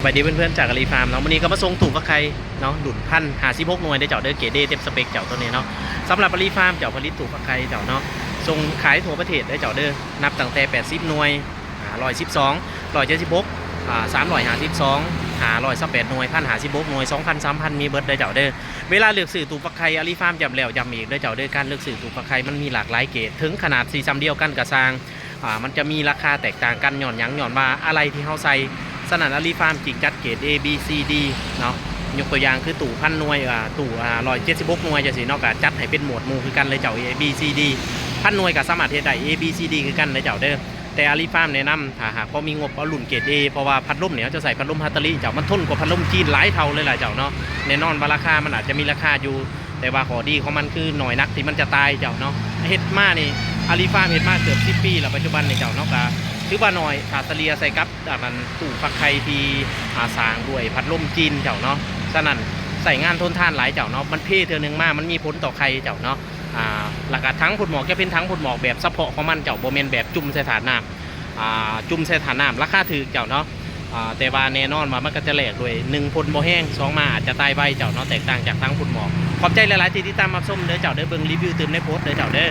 ສະບາຍດີເພື່ອນໆ ຈາກອາລີຟາມເນາະ. ມື້ນີ້ກໍມາສົ່ງຕູ້ຟັກໄຂ່ເນາະ ລຸ້ນພັນຫ້າສິບຫົກໜ່ວຍເດີເຈົ້າເດີ ເກຣດເອ ເຕັມສະເປັກເຈົ້າ ໂຕນີ້ເນາະ. ສຳລັບອາລີຟາມເຈົ້າ ຜະລິດຕູ້ຟັກໄຂ່ເຈົ້າເນາະ ສົ່ງຂາຍທົ່ວປະເທດເດີເຈົ້າເດີ ນັບຕັ້ງແຕ່ແປດສິບໜ່ວຍ ຫ້າຮ້ອຍສິບສອງ ຮ້ອຍເຈັດສິບຫົກ ສາມຮ້ອຍຫ້າສິບສອງ ຫ້າຮ້ອຍຊາວແປດໜ່ວຍ ພັນຫ້າສິບຫົກໜ່ວຍ ສອງພັນ ສາມພັນ ມີເບິດເດີເຈົ້າເດີ. ເວລາເລືອກຊື້ຕູ້ຟັກໄຂ່ ອາລີຟາມຢ້ຳແລ້ວຢ້ຳອີກເດີເຈົ້າເດີ ການເລືອກຊື້ຕູ້ຟັກໄຂ່ມັນມີຫຼາກຫຼາຍເກຣດ ເຖິງຂະໜາດສີຊ້ຳດຽວກັນກໍຊ່າງ ອ່າ ມັນຈະມີລາຄາແຕກຕ່າງກັນ ຍ້ອນຫຍັງ? ຍ້ອນວ່າອາໄຫຼ່ທີ່ເຮົາໃສ່. ສະນັ້ນ ອາລີຟາມຈຶ່ງຈັດເກຣດ A B C D ເນາະ. ຍົກຕົວຢ່າງຄືຕູ້ພັນໜ່ວຍ ອ່າ ຕູ້ ອ່າ ຮ້ອຍເຈັດສິບຫົກໜ່ວຍຈັ່ງຊີ້ເນາະ ກໍຈັດໃຫ້ເປັນໝວດໝູ່ຄືກັນເລີຍເຈົ້າ A B C D. ພັນໜ່ວຍກໍສາມາດເຮັດໄດ້ A B C D ຄືກັນເລີຍເຈົ້າເດີ. ແຕ່ອາລີຟາມແນະນຳ ຖ້າຫາກພໍມີງົບ ເອົາລຸ້ນເກຣດ A ເພາະວ່າພັດລົມນີ້ ເຮົາຈະໃຊ້ພັດລົມຮາຕາລິເຈົ້າ ມັນທົນກວ່າພັດລົມຈີນຫຼາຍເທົ່າເລີຍລະເຈົ້າເນາະ. ແນ່ນອນວ່າລາຄາມັນອາດຈະມີລາຄາຢູ່ ແຕ່ວ່າຂໍ້ດີຂອງມັນຄືໜ່ວຍໜັກທີ່ມັນຈະຕາຍເຈົ້າເນາະ. ເຮັດມານີ້ ອາລີຟາມເຮັດມາເກືອບສິບປີແລ້ວ ປັດຈຸບັນນີ້ເຈົ້າເນາະ ກໍຖືວ່າໜ້ອຍ ຖ້າສະເລ່ຍໃສ່ກັບ ອ່າ ອັນຕູ້ຟັກໄຂ່ທີ່ ອ່າ ສ້າງດ້ວຍພັດລົມຈີນເຈົ້າເນາະ. ສະນັ້ນໃຊ້ງານທົນທານຫຼາຍເຈົ້າເນາະ ມັນເພເທື່ອໜຶ່ງມາ ມັນມີຜົນຕໍ່ໄຂ່ເຈົ້າເນາະ. ອ່າ ແລ້ວກໍຖັງພົດໝອກຈະເປັນຖັງພົດໝອກແບບສະເພາະຂອງມັນເຈົ້າ ບໍ່ແມ່ນແບບຈຸ່ມໃສ່ຖາດນ້ຳ ອ່າ ຈຸ່ມໃສ່ຖາດນ້ຳລາຄາຖືກເຈົ້າເນາະ. ອ່າ ແຕ່ວ່າແນ່ນອນວ່າມັນກໍຈະແລກດ້ວຍ ໜຶ່ງ ພົນບໍ່ແຮງ ສອງ ມາອາດຈະຕາຍໄວເຈົ້າເນາະ ແຕກຕ່າງຈາກຖັງພົດໝອກ. ຂອບໃຈຫຼາຍໆທີ່ຕິດຕາມຮັບຊົມເດີເຈົ້າເດີ ເບິ່ງຣີວິວຕື່ມໃນໂພສເດີເຈົ້າເດີ.